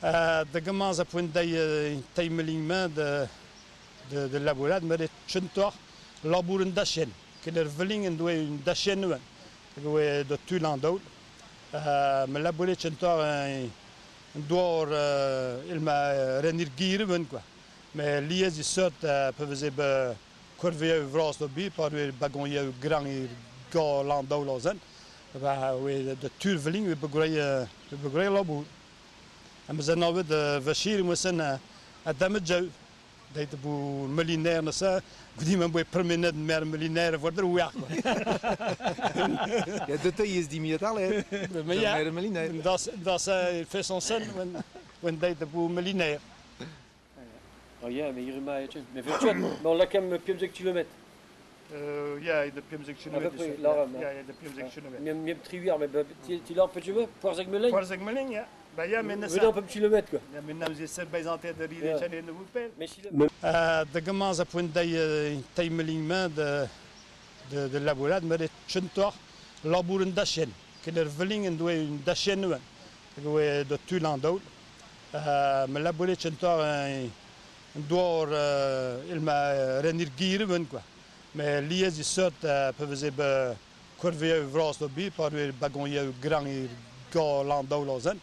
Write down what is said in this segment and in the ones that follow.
Da gomañs a poent dezhi teir de de labourat, met e kentoc'h labour un dachenn. Ken er velin en doa un dachenn oa. Hag oa da tul an daol. Me labouret kentoc'h un douar el ma ren ir gir oan quoi. Met lies e seurt pa veze bet korveoù vras da bi, pa oa bagonioù gran ir ga l'an daol azen. Ba oa da tul velin oa bet graet labour. Ha ma zen navet vachir moa sen a damet jau. Deit boe miljonair na sa, goude ma boe promenet mer miljonair voor de werk. Ja, dat is die meer al, hè? Maar ja, dat is fait sen when deit de boe miljonair. Oh ja, mais il Mais mais on l'a quand même 15 km. Ja, de 15 km. Ja, ja, de 15 km. Même trivière, mais tu l'as un peu tu veux? Porzeg Melin? Porzeg Melin, ja. Ba ja, men un peu kilomètre quoi. Ja, men nam ze bezanté de rire en de woepel. Da gomañs a poent dezhi teir melin de labourat, met e kentoc'h labour un dachenn. Ken er velin en doa un dachenn oa. Hag oa da tul an daol. Me labouret kentoc'h un douar el ma ren ir gir oan quoi. Met lies e seurt pa veze bet korveoù vras da bi, pa oa bagonioù gran ir ga l'an daol azen.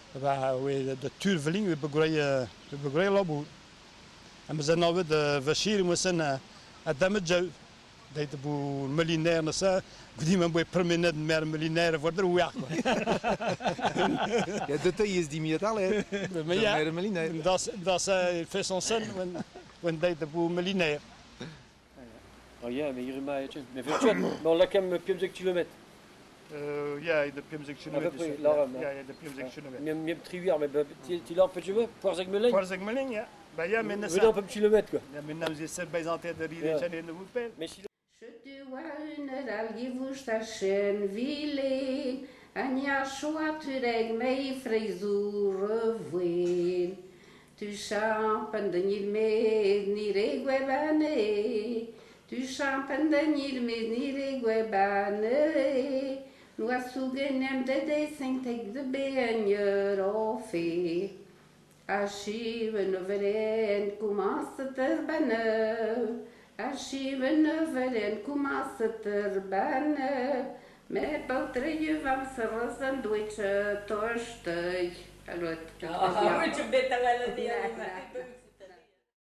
Ba oa da tul velin oa bet graet labour. Ha ma zen navet vachir moa sen a damet jau. Deit boe miljonair na sa, goude ma boe promenet mer miljonair voor de werk. Ja, dat is die meer al, hè? Maar ja, dat is fait sen when deit de boe miljonair. Oh ja, mais il mais on l'a quand même 15 km. Ja, de 15 km. Ja, ja, de 15 km. Même trivière, mais tu l'as un peu tu veux? Porzeg Melin? Porzeg Melin, ja. Ba ja, men un peu kilomètre quoi. Ja, men nam ze bezanté de rire en de woepel. Mais si Tu champandanil me gwebane Noa de de de beanjer Ashiven overen kumaseter bane Ashiven overen kumaseter bane Me pautreju vam serrazen duitse torstei. Allora, Ah,